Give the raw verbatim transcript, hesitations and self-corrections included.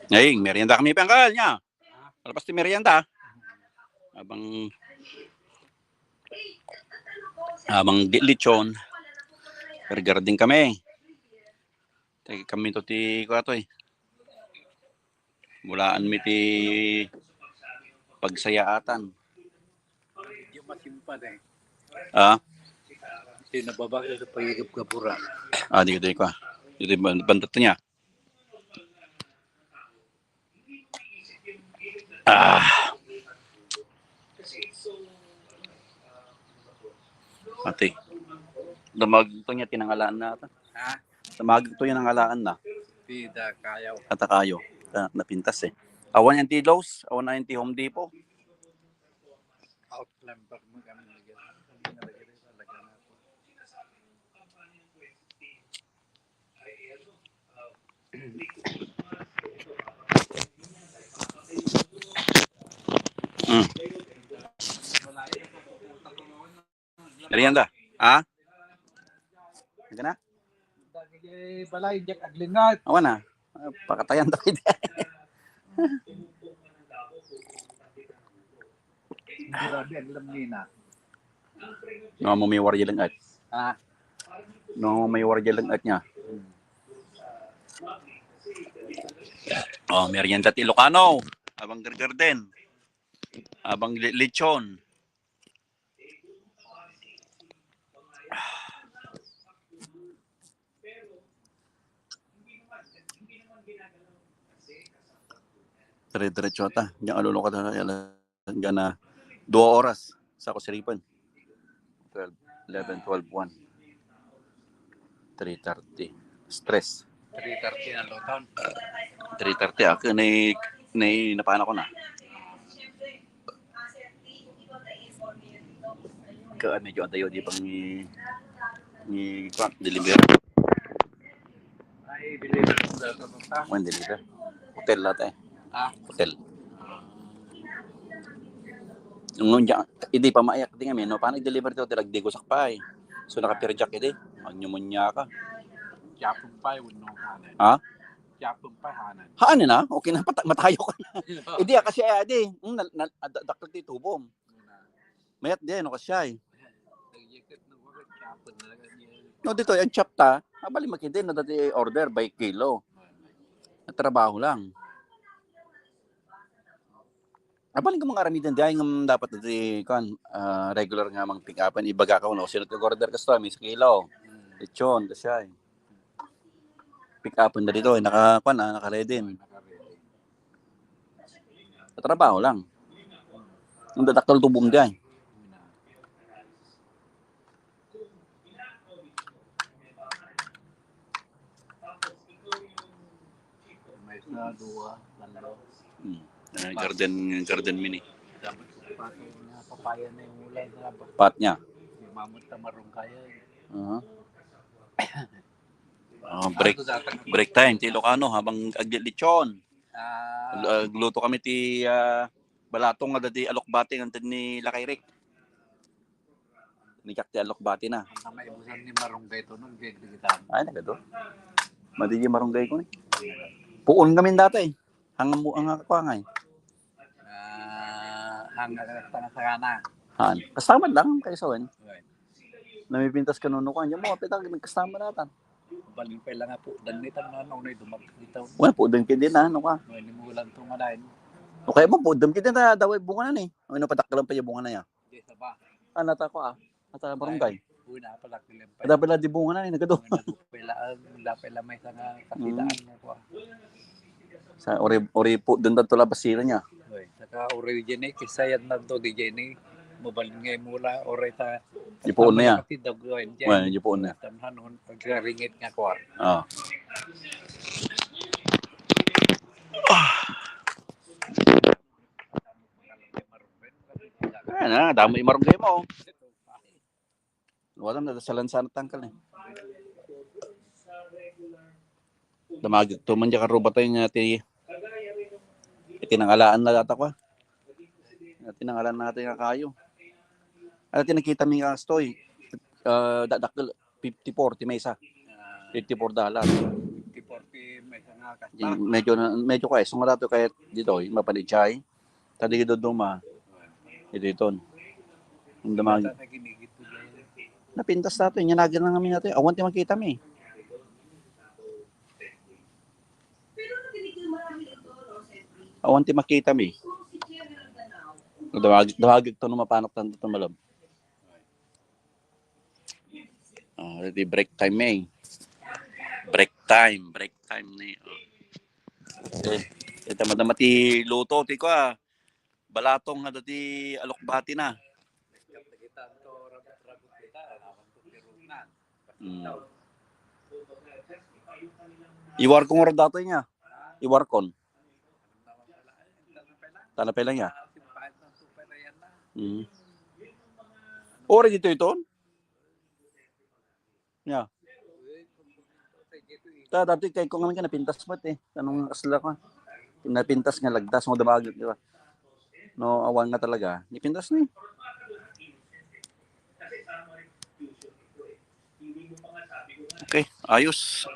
Ay, merienda kami pangkal niya. Alpas ti merienda. Abang abang di lechon. Garden kami. Tay kami to ti kuatoy. Mulaan mi ti pagsayaatan. Di masimpan eh. Ah? Di nababasa sa pagigap-gapura. Ah, di ko, di ko. Di, di, ban-, bantat niya. Ah. Ate. Damag to niya tinangalaan na ata. Ha? Damag to yung nangalaan na. Di da kayaw. Ata kayo. Ah, napintas eh. Awan yan ti Lowe's, awan na yan ti Home Depot. Outclimber mo kami lagi. Talaga na po. Mm. Merienda. Ha? Ano na? Balay, Jack Aglingat. Awan na. Pakatayan tayo. Grabe, ang lamnina. No, mo may warya lang at. Ha? No, may warya lang at niya. Oh, merienda ti Ilocano. Abang gargarden. Abang li-, lechon. Dire-diretso ata. Diyan alulong ka na, diyan na dua oras sa kusiripan. Twelve, eleven, twelve, one. Three thirty. Stress. Three thirty na luton. Three thirty, ako, ni, ni, napana ko na. Ka, medyo adayo di pang ni, ni, kuwan, deliver. Ay, deliver mo dito, no, ta? Kuwan, deliver. Hotel lahat eh. Ah. Hotel. Ngunyan, idi pa maiyak di kami, no? Paano i-deliver to? Dirag di gusak pa eh. So, nakapirjak idi. Anya mo niya ka? Japon pa yun, no? Ha? Japon pa, hanan. Haan na? Okay na, pata-, matayo ka na. Idi, kasi, eh, adi, hmm, na, na, da-, dakkel ti tubom. Mayat di, no, kasi ay. No, dito, ang chop ta, abali makidi, no, dati order by kilo. Trabaho lang. Abali nga mga aramiden di ay ngem dapat dati, kuan, ah, regular nga mang pick upan, ibaga ka, no, sino ti order customer, sa kilo. Lechon, kasi ay. Pick upan na dito, eh, naka, kuan, ah, naka-ready. Trabaho lang. Ang dadakkel tubom di ay. May isa, dua, tatlo. Hmm. Ah, garden, garden mini. Dapat sapato na papaya na yung ulan na ba? Pat niya. Yung mamut na marunggay, eh. Aha. Ah, break, break time ti Ilocano habang aglilechon. Ah. Ag-, agluto kami ti, ah, balatong nga dati alokbati nga ni Lakay Rick. Ni Jack ti alokbati na. Ang maibusan ni Marunggay to, no? Gagdigitan. Ay, nagado. Madi di Marunggay ko ni. Puon kami dati. Hang mo ang ako angay. Ah, hang tanga-tanga. Han. Kasama lang kayo sa wen. Right. Namipintas ka nuno ko. Anya mo, pita, nagkasama natan. Balin pa lang nga po. Dan ni tan na, no, na idumag-, itaw. Wala po, dan kindi na, ano ka? Wala, ni mo lang itong alain. Okay mo po, dan kindi na, daway bunga na ni. Ano, padakdalan pa yung bunga na yan. Di, sa ba? Ah, nata ko, ah. Nata barangay. Ay, uy, napalaki lang pa. Ada pala di bunga na ni, nagado. Uy, nagupila, ah, wala pala may sanga kakitaan Mm. mo ko, ah. Sa ori, ori po, dun tayo labas sila niya. Uy, saka ori dyan eh, kisa yan na to, di dyan eh. Mabalin nga yung mula, ori ta. Di po na yan. Pati daguan dyan. Well, di po na. Tamhan, pagkaringit nga ko, ah. Ah. Ayan na, damo yung marunggay mo. Wala na, sa lansa na tangkal eh. Damag, tuman dyan karuba tayo nga ti, tinangalaan na data ko. Tinangalaan natin nga kayo. Ano tinakita mi nga stoy? Ah, dadakkel fifty-four ti maysa. Ah. Fifty-four dollar. Fifty-four ti Medyo na, medyo kaya, sumarato kaya dito, eh, mapanijay. Tadi duduma. Ito iton. Ang damag. Napintas natin, yan agad na kami natin. Awan ti makita mi. Awan ti makita mi. Damag, damag ito no mapanak tanto ito malab. Oh, di break time eh. Break time, break time ni. Oh. Eh, ita madama ti luto ti ko ah. Balatong nga dati alokbati na. Mm. Iwarkon nga datoy niya. Iwarkon. Tanapay lang niya. Mm. Ori dito iton? Ya. Ta, dati kay ko nga napintas met eh. Anong asla ka? Napintas nga lagdas mo damag, di ba? No, awan nga talaga. Nipintas ni. Okay, ayos.